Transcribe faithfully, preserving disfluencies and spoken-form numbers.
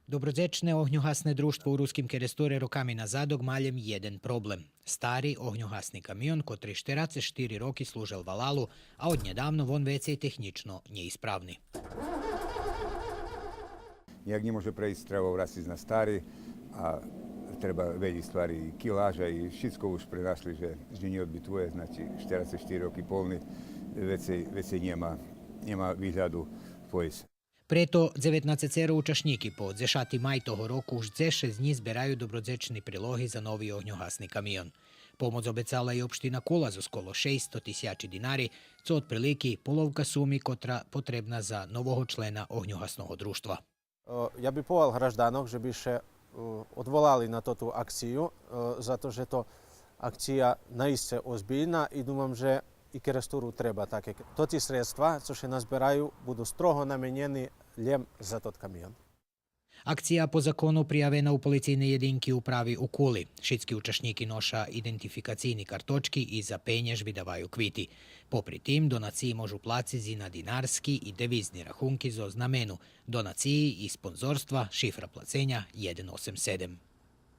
Добродзечне огньогасне дружтво у Руским Керестуре роками назадок ма лєм єден проблем. Стари огньогасни камион, котри штерацец штири роки служел валалу, а однєдавно вон вецей технїчно нєисправни. Нїяк нє може прейсц, треба врациц на стари, а треба велї ствари, и килажа, и шицко уж пренашли, же, же нє одбитує, значи, штерацец штири роки полни, вецей, вецей нєма, нєма вигляду пойсц. Прето дзеветнацецеро учашнїки по дзешати май того року уж дзешец днї збераю добродзечни прилоги за нови огньогасни камион. Помоц обецала и општина Кула зоз коло шейсцсто тисячи динари, цо одприлики половка суми котра потребна за нового члена огньогасного дружтва. Е, я би повел гражданох же би ше, е, одволали на тоту акцию, е, зато же то акция наисце озбильна и думам же и Керестуру треба таке. Тоти средства цо ше назбераю буду строго наменєни лєм за тот камион. Акция по закону приявена у полицийней єдинки управи у Кули. Шицки учашнїки ноша идентификацийни карточки и за пенєж видаваю квити. Попри тим, донациї можу плациц и на динарски и девизни рахунки зоз намену донациї и спонзорства, шифра плаценя єден осем седем.